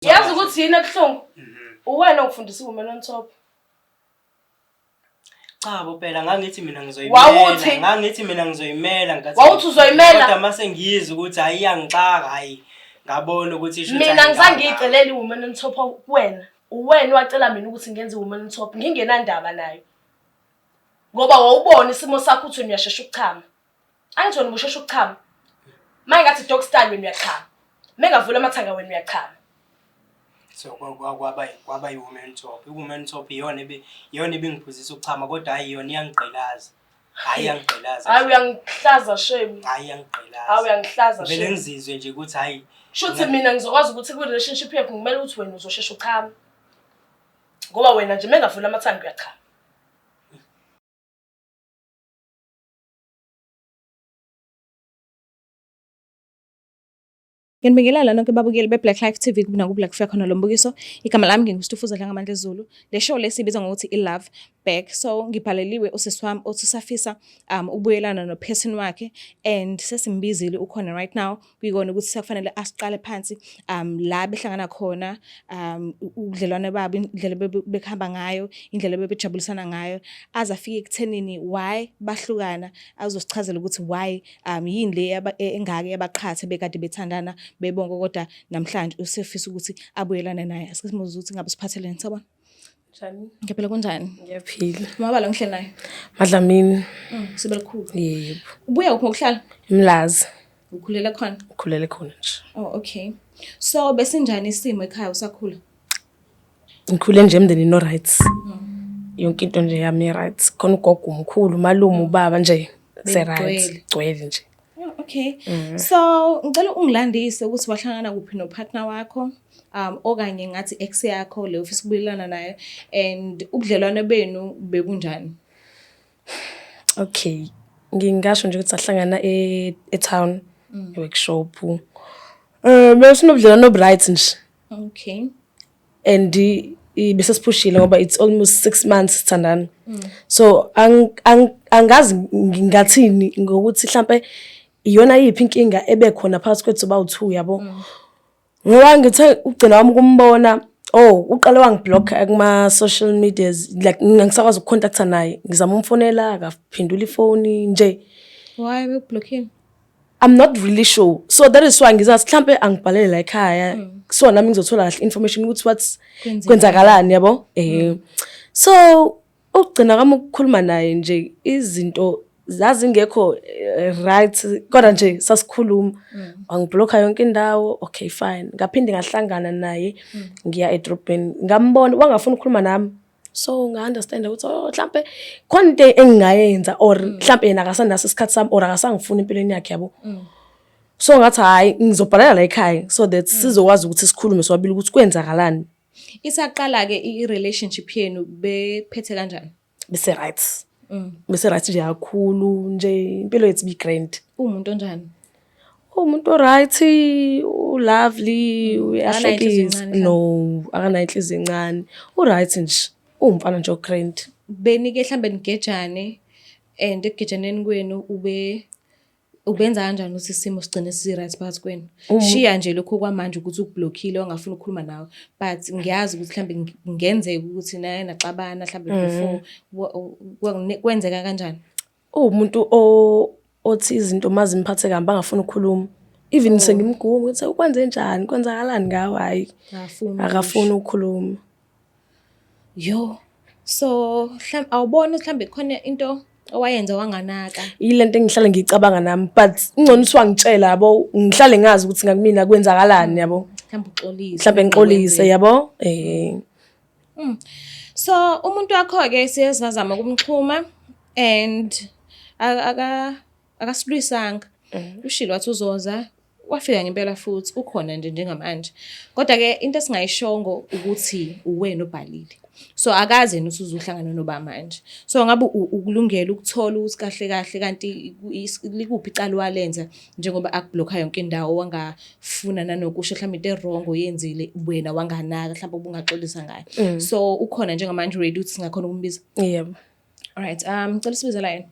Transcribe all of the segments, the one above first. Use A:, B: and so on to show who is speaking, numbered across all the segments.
A: Yazi ukuthi yini ebuhlungu? Uwena ongifundisa i-woman on top.
B: Cha bo phela ngangithi mina ngizoyimela.
A: Wawuthi?
B: Ngangithi mina ngizoyimela ngathi.
A: Wawuthi uzoyimela?
B: Kodwa mase ngiyizwa ukuthi hayi iyangixaka hayi ngabona ukuthi isho
A: Mina ngizangiyicelela i-woman on top kuwena. Uwena wacela mina ukuthi ngenze i-woman on top ngingenandaba nayo. Ngoba wawubona isimo sakho ukuthi wena uyashesha ukuchama. Angithi wena ubushesha ukuchama. Uma ngathi dog style wena uyachama. Mengavula amathanga wena uyachama.
B: So kwaba i-woman top. I-woman top iyona ebe iyona ebingiphuzisa ukuchama kodwa hayi yona iyangigqilaza. Hayi iyangigqilaza.
A: Hayi uyangihlaza shame.
B: Hayi iyangigqilaza.
A: Hayi uyangihlaza
B: Vele
A: shame.
B: ngizizwe nje ukuthi hayi
A: Shuthi mina ngizokwazi ukuthi kwi-relationship yethu ngimele ukuthi wena uzoshesha uchama. Ngoba wena nje mengavula amathanga uyachama.
C: Ngiyanibingelela nonke babukeli be-Black Life TV kuphi nakuphi la kufika khona lo mbukiso. Igama lami nginguStufuza Dlangamandla Zulu. Le show le siyibiza ngokuthi i-Love Back. So ngibhaleliwe usisi wami othi usafisa ukubuyelana no-person wakhe and sesimbizile ukhona right now kuyikona ukuthi sekufanele asiqale phansi la behlangana khona ubudlelwane babo indlela bekuhamba ngayo indlela bebejabulisana ngayo aze afike ekuthenini why bahlukana azosichazela ukuthi why yini le engaka yabaqhathe bekade bethandana bebonke kodwa namhlanje usefisa ukuthi abuyelane naye. Asike simuze ukuthi ngabe siphathelene sawubona.
A: Njani?
C: Ngiyaphila kunjani?
A: Ngiyaphila.
C: Mabala ngihleli naye.
A: Madlamini.
C: Sibe likhulu.
A: Yebo.
C: Ubuya kuphi ngokuhlala?
A: Emlazi.
C: Ukhulele khona?
A: Ukhulele khona nje.
C: Oh okay. So besinjani isimo ekhaya usakhula?
A: Ngikhule nje emndenini o-right. Yonke into nje yami i-right. Khona ugogo umkhulu, umalume, ubaba nje se-right. Gcwele nje.
C: Oh, okay. So ngicela ungilandise ukuthi wahlangana kuphi nopartner wakho okanye ngathi ex yakho le ofisa ukubuyelana nayo and ubudlelwane benu bebunjani?
A: Okay. Ngingasho nje ukuthi sahlangana e-town e-workshop. Besinobudlelwane obu-right nje.
C: Okay.
A: And bese siphushile ngoba it's almost 6 months sithandana. So angazi ngingathini ngokuthi mhlambe iyona yiphi inkinga ebekhona phakathi kwethu bawu2 yabo. Ngoba ngithe ugcina wami ukumbona oh uqale wangiblock kuma social medias like ngisakwazi ukucontacta naye ngizama umfonela akaphendula ifoni nje.
C: Why bekublockile?
A: I'm not really sure. So that is why ngizathi mhlambe angibhalele la ekhaya. So nami ngizothola kahle information ukuthi what's kwenzakalani yabo. So ukugcina kwami ukukhuluma naye nje izinto zazingekho right kodwa nje sasikhuluma. Wangiblocka yonke indawo. Okay fine. Ngaphinde ngahlangana naye ngiya edrobheni. Ngambona wangafuna ukukhuluma nami. So nga-understand ukuthi oh mhlambe khona into engingayenza or mhlambe yena akasanaso isikhathi sami or akasangifuni empilweni yakhe yabo. So ngathi hayi ngizobhalela la ekhaya so that sizokwazi ukuthi sikhulume sobabili ukuthi kwenzakalani.
C: Isaqala ke i-relationship yenu bephethe kanjani?
A: Bese right. Bese right nje kakhulu nje impilo yethu bi grand.
C: Uwumuntu onjani?
A: Umuntu o-right, u-lovely, uyahlekisa. No, akanayo inhliziyo encane. U-right nje. Uwumfana nje o-grand.
C: Benike mhlambe nigejane and ekugejaneni kwenu ube ubenza kanjani ukuthi isimo sigcine si-right phakathi kwenu? Shiya nje lokho kwamanje ukuthi ukublockile wangafuna ukukhuluma nawe but ngiyazi ukuthi mhlambe kungenzeka ukuthi naye naxabana mhlambe before kwenzeka kanjani?
A: Uwumuntu othi izinto mazimphathe kabi angafuni ukukhuluma. Even sengimguma ukuthi ukwenze njani, kwenzakalani ngawe hayi. Akafuni ukukhuluma.
C: Yo. So mhlambe awuboni mhlambe khona into owayenza wanganaka.
A: Yile nto engihlale ngiyicabanga nami but ingcono ukuthi wangitshela yabo ngihlale ngazi ukuthi ngakumina kwenzakalani yabo.
C: Mhlambe uxolise.
A: Mhlambe ngixolise yabo.
C: So umuntu wakho ke siye sazama ukumxhuma and akasilwisanga. Ushilo wathi uzoza wafika ngempela futhi ukhona nje njengamanje. Kodwa ke into esingayishongo ukuthi uwena obhalile. So akazi yena ukuthi uzohlangana noba manje. So ngabe ukulungela ukuthola ukuthi kahle kahle kanti likuphi icala walenza njengoba akublocka yonke indawo wangafuna nanokusho mhlawumbe into e-wrong oyenzile wena wanganaka mhlawumbe ubungaxolisa ngayo. So ukhona njengamanje ready ukuthi singakhona ukumbiza.
A: Yebo.
C: Alright, ngicela usibize la yena.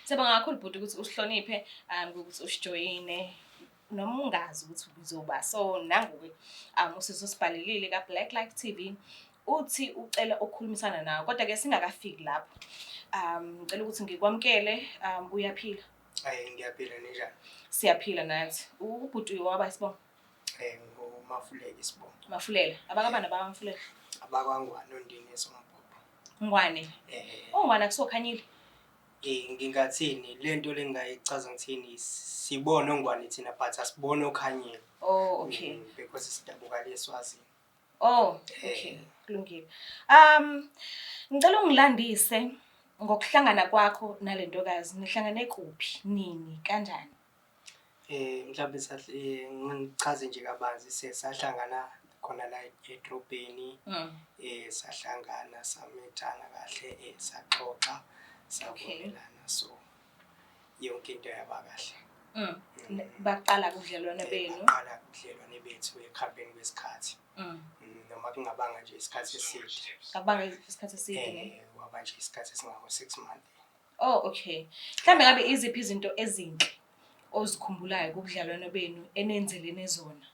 C: Siyabonga kakhulu bhuti ukuthi usihloniphe ukuthi usijoyine noma ungazi ukuthi uzoba so nangu-ke usisi usibhalelile ka-Black Life TV uthi ucela ukukhulumisana nawe kodwa-ke singakafiki lapho ngicela ukuthi ngikwamukele uyaphila?
B: Hayi, ngiyaphila, ninjani?
C: Siyaphila nathi. Ubhuti waba isibongo?
B: Ngumafulela isibongo.
C: Mafulela. Abakabani abakaMafulela?
B: AbakwaNgwane oNdini esombhobho.
C: Ngwane. ONgwane akusokhanyile.
B: Ngingathini lento lengayichaza ngithini, sibone oNgwane thina but asibone okhanyile.
C: Oh, okay.
B: Because sidabuka le eSwazini.
C: Oh, okay. Kulungile. Ngicela ungilandise ngokuhlangana kwakho nalentokazi. Nihlangane kuphi, nini, kanjani?
B: Mhlawumbe sahle ngichaze nje kabanzi, sahlangana khona la edrobheni. Sahlangana, samithana kahle, saxoxa, savumelana, so yonke into yaba kahle.
C: Baqala ubudlelwane benu.
B: Baqala ubudlelwane bethu ekuhambeni kwesikhathi. Noma kungabanga nje isikhathi eside.
C: Akubanga isikhathi eside ne?
B: Kwaba nje isikhathi esingako 6 months.
C: Oh, okay. Mhlambe ngabe iziphi izinto ezinhle ozikhumbulayo kubudlelwano benu enenzelene zona?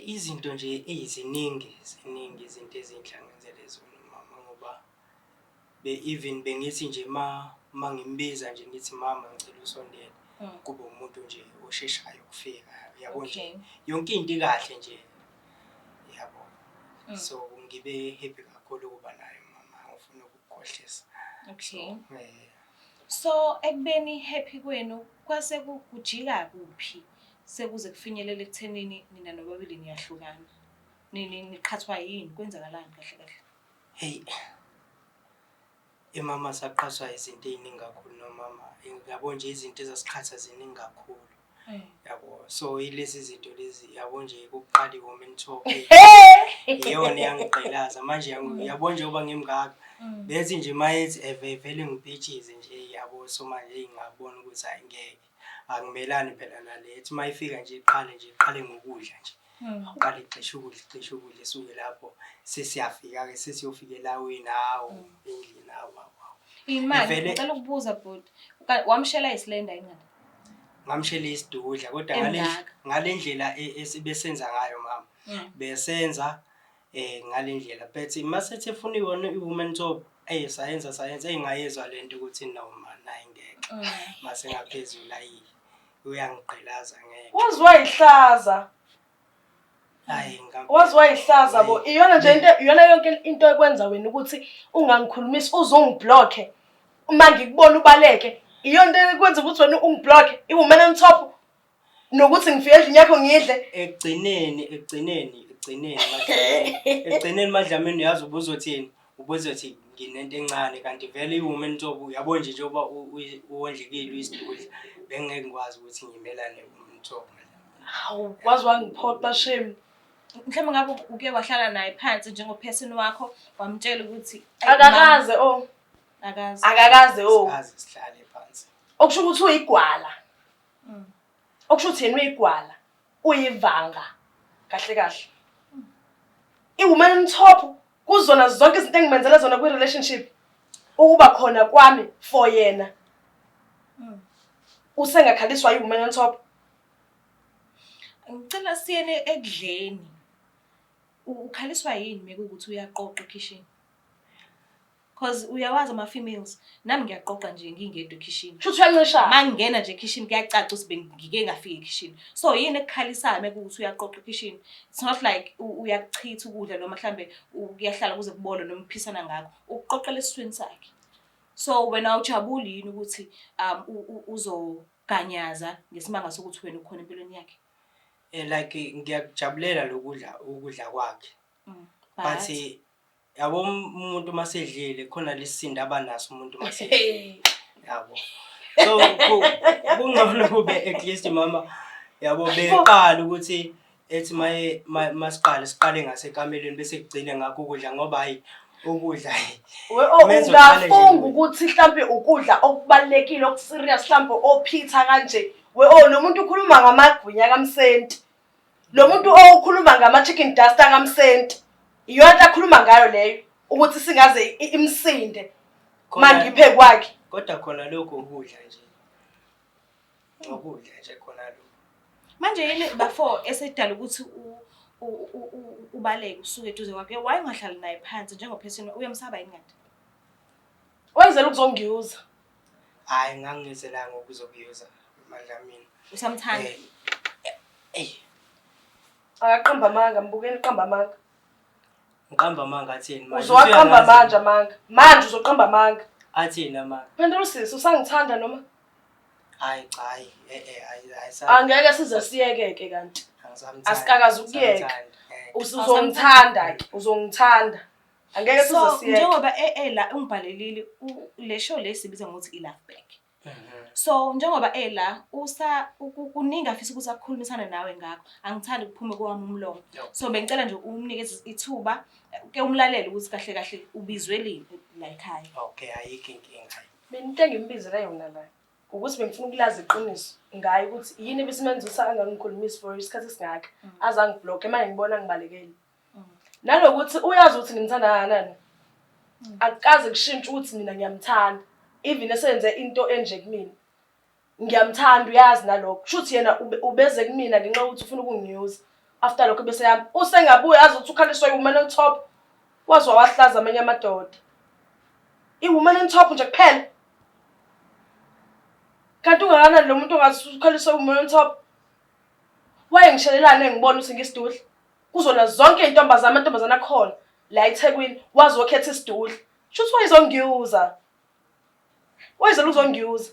B: Izinto nje eziningi, ziningi izinto ezinhle angenzele zona umama, ngoba be even bengithi nje ma ngimbiza nje ngithi mama ngicela usondele, kube umuntu nje osheshayo ukufika, yabo nje. Yonke into ikahle nje, yabo. So ngibe happy kakhulu ukuba naye mama, ngifuna ukukukhohlisa.
C: So ekubeni happy kwenu kwase kujika kuphi sekuze kufinyelele ekuthenini nina nobabili niyahlukana? Nini niqhathwa yini? Kwenzakalani kahle kahle?
B: Hey. Imama saqhathwa izinto ey'ningi kakhulu nomama. Yabo nje izinto ezasiqhatha ziningi kakhulu. Yabo. So ilezi zinto lezi, yabo nje ukuqala i-woman talk. Iyona eyangigqilaza manje, yabo nje uba ngimngaka. Bethi nje mayethi evele ngipitshize nje, yabo, so manje ngabona ukuthi hayi ngeke. Angimelani phela nale. Ethi mayifika nje iqale nje, iqale ngokudla nje. Uqale igxishe ukudla, igxishe ukudla, esuke lapho sesiyafika-ke, sesiyofika elawini, hawu, endlini, hawu, hawu, hawu.
C: Imali,
B: Ivele-
C: ngicela ukubuza bhuti. Wamshela isilenda ingane?
B: Ngamshela isidudla kodwa
C: Emngaka.
B: ngale ndlela ebesenza ngayo mama. Besenza ngale ndlela, but masethi efuna iwona i-woman top, sayenza sayenza, engayezwa lento ukuthi no man, nayi ngeke. Mase ngaphezulu ayi uyangigqilaza ngeke.
A: Waze wayihlaza.
B: Hayi ngam.
A: Waze wayihlaza bo. Iyona nje into, iyona yonke into ekwenza wena ukuthi ungangikhulumisi, uze ungiblocke. Uma ngikubona ubaleke. Iyona into ekwenza ukuthi wena ungiblocke, i-woman on top, nokuthi ngifike endlini yakho ngidle.
B: Ekugcineni, ekugcineni, ekugcineni MaDlamini. Ekugcineni MaDlamini, uyazi ubuzothini? Ubuzothi nginento encane kanti vele i-woman top, uyabo nje njengoba uwondlekile uyisidudla, bengeke ngikwazi ukuthi ngimelane ne-woman top.
A: Hawu, waze wangiphoxa shame.
C: Mhlawumbe ngabe uke wahlala naye phansi njengo-person wakho, wamtshela ukuthi, "Ayi,
A: Akakaze oh.
C: mama." Akaze.
A: Akakaze oh.
B: Sikaze sihlale phansi.
A: Okusho ukuthi uyigwala. Okusho ukuthi yena uyigwala, uyivanga. Kahle kahle. I-woman on top kuzona zonke izinto engimenzela zona kwi-relationship. Ukuba khona kwami for yena. Usengakhaliswa i-woman on top.
C: Ngicela siyene ekudleni. Ukhaliswa yini mekuwukuthi uyaqoqa ekhishini? Cause uyawazi ama-females, nami ngiyaqoqa nje ngingedwa ekhishini.
A: Shuthi uyancisha.
C: Ma ngingena nje ekhishini kuyacaca ukuthi bengike ngafika ekhishini. So yini ekukhalisayo mekuwukuthi uyaqoqa ekhishini? It's not like uyakuchitha ukudla noma mhlambe kuyahlala kuze kubole noma uphisana ngakho. Ukuqoqela esiswini sakhe. So wena awujabuli yini ukuthi uzoganyaza ngesimanga sokuthi wena ukhona empilweni yakhe?
B: Like ngiyakujabulela lokudla, ukudla kwakhe.
C: But
B: But yabo umuntu masedlile khona lesindo abanaso umuntu masedlile. Yabo. So kungcono kube at least mama, yabo, beqala ukuthi ethi maye masiqale siqale ngasekamelweni bese kugcine ngakho ukudla, ngoba hayi ukudla hayi.
A: We, oh,
B: Menzo uqale nje
A: ungafunga
B: ukudla.
A: ukuthi mhlambe ukudla okubalulekile okuserious mhlambe ophitha kanje. We, oh, lo muntu ukhuluma ngamagwinya kaMsenti. Lo muntu okhuluma ngama-chicken duster kaMsenti. Iyona into akhuluma ngayo leyo, ukuthi singaze imsinde. Mangiphe kwakhe.
B: Kodwa khona lokho ukudla nje. Ukudla nje khona lokho.
C: Manje yini bafo esedala ukuthi ubaleke usuke eduze kwakhe? Why ungahlali naye phansi njengophesini? Uyamsaba yini kanti?
A: Wayezela ukuzongiyuza.
B: Hhayi, ngangingezelanga ukuzokuyuza MaDlamini.
C: Usamthanda?
B: Eh, eh,
A: Akaqamba amanga, mbukeni qamba amanga.
B: Ngiqamba amanga athini manje?
A: Uzowaqamba
B: Usuyangazi.
A: manje amanga. Manje uzoqamba amanga.
B: Athini amanga?
A: Phendula usisi, usangithanda noma?
B: Hayi cha, hayi, eh eh, hayi hayi sa.
A: Angeke size siyekeke kanti.
B: Angisamthandi.
A: Asikakazi ukuyeka.
B: Angisamthandi, eh.
A: Usuzongithanda ke, uzongithanda. Angeke size
C: So
A: siyeke.
C: njengoba ela ungibhalelile le show le sibiza ngokuthi i-Love Back. So njengoba ela usa kuningi afisa ukuthi akukhulumisane nawe ngakho. Angithandi kuphume kowami umlomo. So bengicela nje umnikeze ithuba ke umlalele ukuthi kahle kahle ubizwe lini la ekhaya.
B: Okay, ayikho inkinga.
A: Mina into engimbizele yona la ukuthi bengifuna ukulazi iqiniso ngaye ukuthi yini ebisimenza ukuthi angangikhulumisi for isikhathi esingaka aze angibhlokhe manje ngibona ngibalekele. Nanokuthi uyazi ukuthi ngimthanda kangakanani. Akukaze kushintshe ukuthi mina ngiyamthanda even esenze into enje kumina. Ngiyamthanda uyazi nalokho. Kusho ukuthi yena ubeze kumina ngenxa yokuthi ufuna ukungiyuza. After lokho bese yami usengabuya azi ukuthi ukhaliswa i-woman on top. Waze wawahlaza amanye amadoda. I-woman on top nje kuphela. Kanti ungakanani lo muntu ongazi ukhaliswa i-woman on top? Wayengishelelana engibona ukuthi ngisidudla. Kuzona zonke iy'ntombazane, amantombazane akhona la eThekwini waze wakhetha isidudla. Shuthi wayezongiyuza. Wayezela ukuzongiyuza.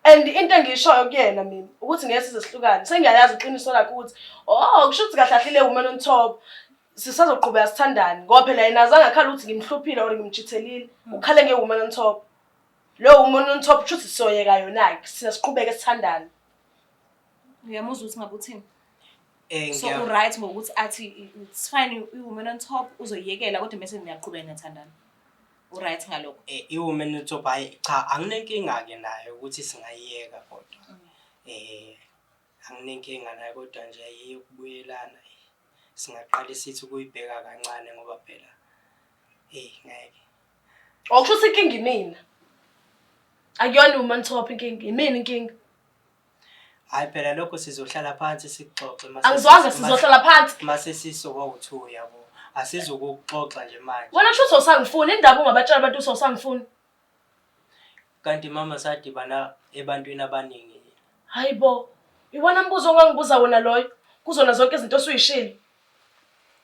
A: And into engiyishoyo kuyena mina ukuthi ngeke size sihlukane. Sengiyayazi iqiniso lakhe ukuthi oh kusho ukuthi kahle kahle le woman on top sisazoqhubeka sithandane ngoba phela yena azange akhale ukuthi ngimhluphile or ngimchithelile. Ukhale nge-woman on top. Lo woman on top kusho ukuthi sizoyeka yona-ke sina siqhubeke sithandane.
C: Uyamuzwa ukuthi ngabe uthini?
B: Eh,
C: So u-right ngokuthi athi it's fine i-woman on top uzoyiyekela kodwa mese niyaqhubeka niyathandana. U-right ngalokho?
B: I-woman on top, hhayi cha, anginenkinga-ke nayo ukuthi singayiyeka kodwa. Anginenkinga nayo kodwa nje eyokubuyelana singaqale sithi ukuyibheka kancane ngoba phela eyi ngeke.
A: Okusho ukuthi inkinga imina. Akuyona i-woman top inkinga, imina inkinga.
B: Hhayi phela lokho sizohlala phansi sikuxoxe mase
A: Angizwanga sizohlala phansi.
B: Mase sisobawu-two yabo. Asizukukuxoxa nje manje.
A: Wena kusho ukuthi awusangifuni, indaba ungabatshela abantu ukuthi awusangifuni.
B: Kanti mama sadibana ebantwini abaningi.
A: Hayi bo, iwona mbuzo ongangibuza wona loyo kuzona zonke izinto osuyishilo.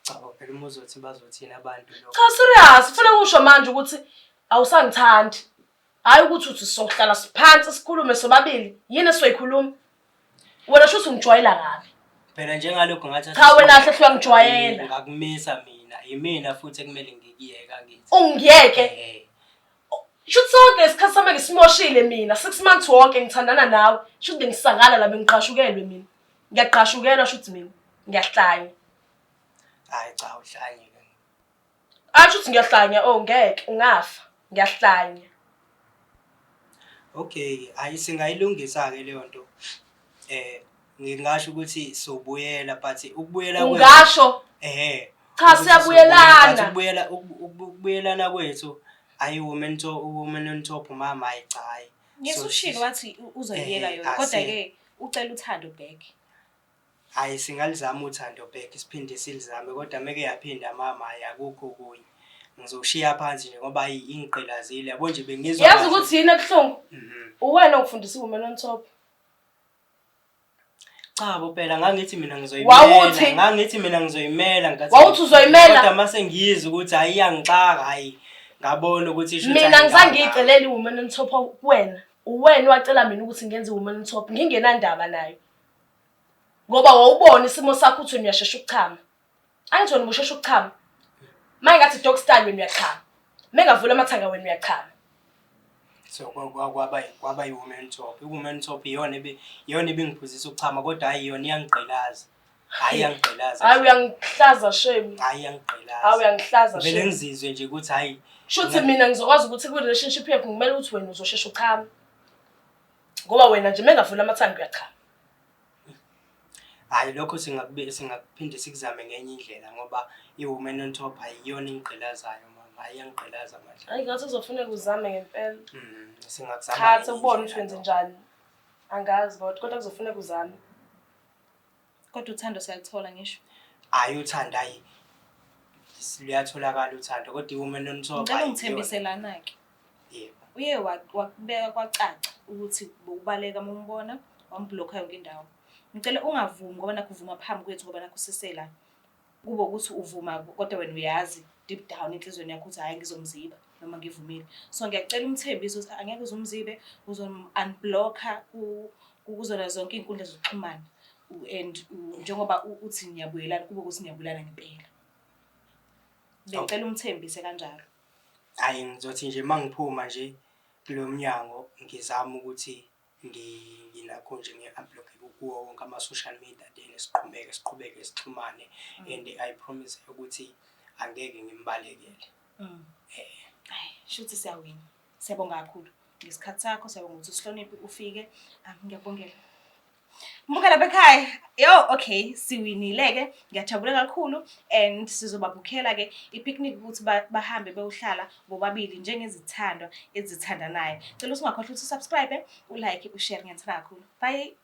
B: Cha bo, phela uma uzothi bazothini abantu lokho.
A: Cha serious, ufuna ukusho manje ukuthi awusangithandi. Hayi ukuthi uthi sohlala siphansi sikhulume sobabili, yini esizoyikhuluma? Wena shuthi ungijwayela kabi.
B: Phela njengalokho ngathi
A: Cha wena hle hle uyangijwayela.
B: Ngakumisa mina, yimina futhi ekumele ngikuyeke angithi.
A: Ungiyeke.
B: Eh,
A: Shuthi sonke lesikhathi sami ngisimoshile mina, 6 months wonke ngithandana nawe. Shuthi bengisangala la bengiqashukelwe mina. Ngiyaqashukelwa shuthi mina. Ngiyahlanya.
B: Hayi cha uhlanye ke.
A: Asho ukuthi ngiyahlanya, oh ngeke ungafa. Ngiyahlanya.
B: Okay, hayi singayilungisa ke leyo nto. Ngingasho ukuthi sobuyela but ukubuyela kwethu
A: Ungasho
B: eh
A: Cha,
B: ukuthi
A: siyabuyelana.
B: sobuyela, but ukubuyelana kwethu ayi woman to woman on top mama hayi cha hayi.
C: Yes, ushilo wathi uzoyiyeka yona kodwa ke ucela uthando back.
B: Hhayi singalizama uthando back siphinde silizame kodwa meke yaphinda mama hhayi akukho okunye. Ngizoshiya phansi nje ngoba hhayi ingigqilazile yabo nje bengizwa
A: Yazi
B: kahle.
A: ukuthi yini ebuhlungu? Uwena ongifundisa i-woman on top.
B: Cha bo phela ngangithi mina
A: Wawuthi?
B: ngizoyimela. Ngangithi mina ngizoyimela ngathi.
A: Wawuthi uzoyimela?
B: Kodwa mase ngiyizwa ukuthi hhayi iyangixaka hhayi ngabona ukuthi shuthi
A: Mina
B: ayingangaka.
A: ngizange ngiyicelele i-woman on top kuwena. Uwena owacela mina ukuthi ngenze i-woman on top ngingenandaba nayo. Ngoba wawubona isimo sakho ukuthi wena uyashesha ukuchama. Angithi wena ubushesha ukuchama. Uma ngathi dog style wena uyachama. Mengavula amathanga wena uyachama.
B: So kwaba i-woman top. I-woman top iyona ebingiphuzisa ukuchama kodwa hhayi iyona iyangigqilaza. Hhayi iyangigqilaza.
A: Hhayi uyangihlaza shame.
B: Hhayi iyangigqilaza.
A: Hhayi uyangihlaza
B: Vele
A: shame.
B: ngizizwe nje ukuthi hhayi
A: Shuthi mina ngizokwazi ukuthi kwi-relationship yethu ngimele ukuthi wena uzoshesha uchama. Ngoba wena nje mengavula amathanga uyachama.
B: Hhayi lokho singakuphinde sikuzame ngenye indlela ngoba i-woman on top ayiyona engigqilazayo mama. Hhayi, iyangigqilaza manje.
A: Hayi, ngathi kuzofuneka uzame ngempela.
B: Singakuzama
A: Cha,
B: ngenye
A: sekubona ukuthi
B: indlela
A: wenze
B: lokho.
A: njani. Angazi kodwa kuzofuneka uzame.
C: Kodwa uthando siyalithola ngisho.
B: Hhayi, uthando, hhayi, luyatholakala uthando, kodwa i-woman on top,
C: Ngicela
B: hhayi,
C: ungithembise
B: iyona.
C: lana-ke.
B: Yebo.
C: Uye wakubeka kwacaca ukuthi bowubaleka uma umbona, wamblokha yonke indawo. Ngicela ungavumi ngoba nakho uvuma phambi kwethu ngoba nakho sisela. Kube ukuthi uvuma kodwa wena uyazi deep down enhliziyweni yakho ukuthi hhayi, ngizomziba noma ngivumile. So ngiyacela umthembise ukuthi angeke uze umzibe, uzom-unblocka kuzona zonke iy'nkundla zokuxhumana. And njengoba uthi niyabuyelana, kube ukuthi niyabuyelana ngempela. Bengicela umthembise kanjalo.
B: Hhayi, ngizothi nje uma ngiphuma nje kulo mnyango, ngizame ukuthi nginakho nje ngi-unblock kuwo wonke ama-social media, then siqhubeke sixhumane, and I promise ukuthi angeke ngimbalekele.
C: Hayi, shuthi siyawina. Siyabonga kakhulu ngesikhathi sakho, siyabonga ukuthi usihloniphe ufike. Ngiyakubongela. Mbuka lapha ekhaya. Yo, okay, siwinile-ke. Ngiyajabula kakhulu and sizobabhukhela-ke i-picnic ukuthi bahambe beyohlala bobabili njengezithandwa ezithandanayo. Cela usungakhohlwa ukuthi usubscribe, ulike, ushare. Ngiyathanda kakhulu. Bye.